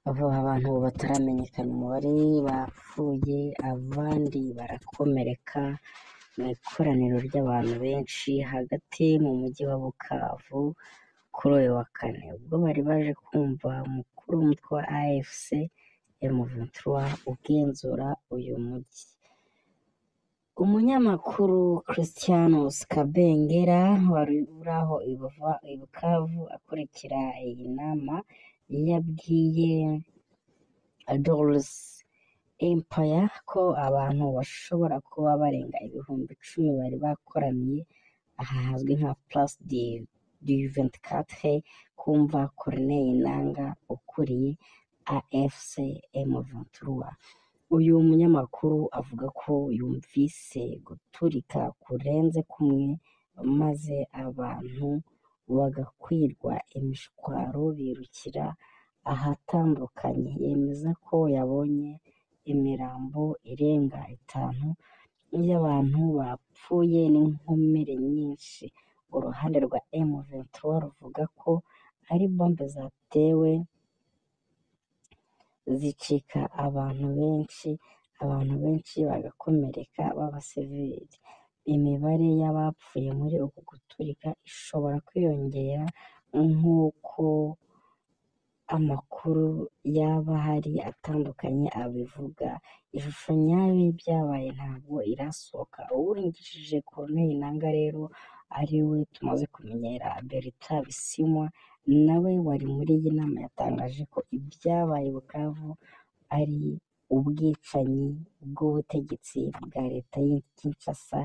Abo abantu bataramenyekana umubare bapfuye, abandi barakomereka mu ikoraniro ry'abantu benshi hagati mu mujyi wa Bukavu kuri uyu wa kane, ubwo bari baje kumva umukuru w'umutwe wa AFC M23 ugenzura uyu mujyi. Umunyamakuru Christianus Kabengera wari uri aho i Bukavu akurikira iyi nama yabwiye Doris Empire ko abantu bashobora kuba barenga 10,000 bari bakoraniye aha hazwi nka Place du 24 kumva Corneille Nangaa ukuriye AFC M23. Uyu munyamakuru avuga ko yumvise guturika kurenze kumwe, maze abantu bagakwirwa imishwaro birukira ahatandukanye. Yemeza ko yabonye imirambo irenga itanu y'abantu bapfuye n'inkomere nyinshi. Uruhande rwa M23 ruvuga ko ari bombe zatewe zicika abantu benshi bagakomereka b'abasivili. Imibare y'abapfuye muri uku guturika ishobora kwiyongera nk'uko amakuru yaba ahari atandukanye abivuga. Ishusho nyayo y'ibyabaye ntabwo irasohoka. Uwungirije Corneille Nangaa rero, ariwe tumaze kumenyera Bertrand Bisimwa, nawe wari muri iyi nama, yatangaje ko ibyabaye i Bukavu ari ubwicanyi bw'ubutegetsi bwa leta y'i Kinshasa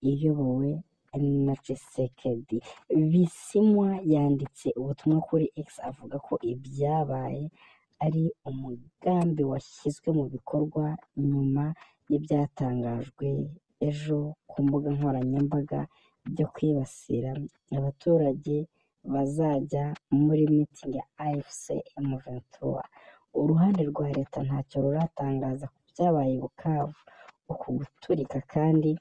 iyobowe na Tshisekedi. Bisimwa yanditse ubutumwa kuri X avuga ko ibyabaye ari umugambi washyizwe mu bikorwa nyuma y'ibyatangajwe ejo ku mbuga nkoranyambaga byo kwibasira abaturage bazajya muri mitingi ya AFC M23. Uruhande rwa leta ntacyo ruratangaza ku byabaye i Bukavu. Uku guturika kandi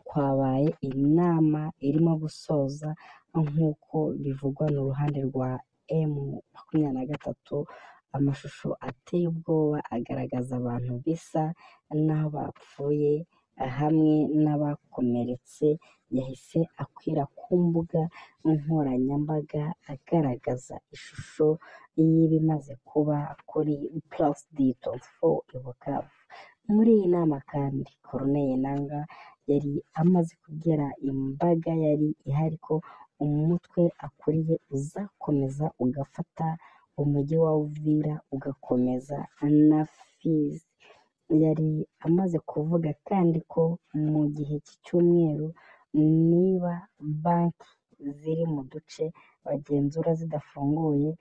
kwabaye inama irimo gusoza nk'uko bivugwa n'uruhande rwa M23. Amashusho ateye ubwoba agaragaza abantu bisa n'aho bapfuye hamwe n'abakomeretse yahise akwira ku mbuga nkoranyambaga, agaragaza ishusho y'ibimaze kuba kuri Place du 24 i Bukavu. Muri iyi nama kandi, Corneille Nangaa yari amaze kubwira imbaga yari ihari ko umutwe akuriye uzakomeza ugafata umujyi wa Uvira, ugakomeza na Fizi. Yari amaze kuvuga kandi ko mu gihe cy'icyumweru, niba banki ziri mu duce bagenzura zidafunguye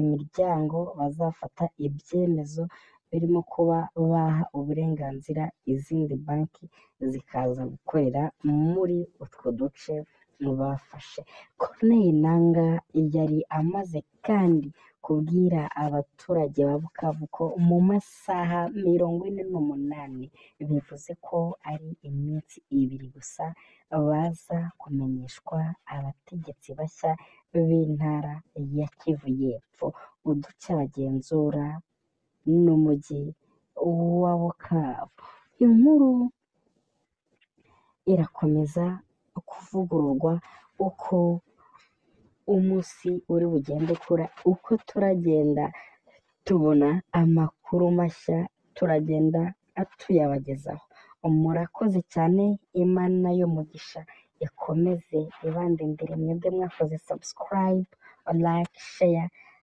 imiryango, bazafata ibyemezo birimo kuba baha uburenganzira izindi banki zikaza gukorera muri utwo duce bafashe. Corneille Nangaa yari amaze kandi kubwira abaturage ba Bukavu ko mu masaha 48, bivuze ko ari iminsi 2 gusa, baza kumenyeshwa abategetsi bashya b'intara ya Kivu y'Epfo, uduce bagenzura n'umujyi wa Bukavu. Inkuru irakomeza kuvugururwa uko umunsi uri bugende ukura, uko turagenda tubona amakuru mashya turagenda tuyabagezaho. Murakoze cyane, Imana y'umugisha ikomeze ibandindire mwebwe mwakoze subscribe, like, share.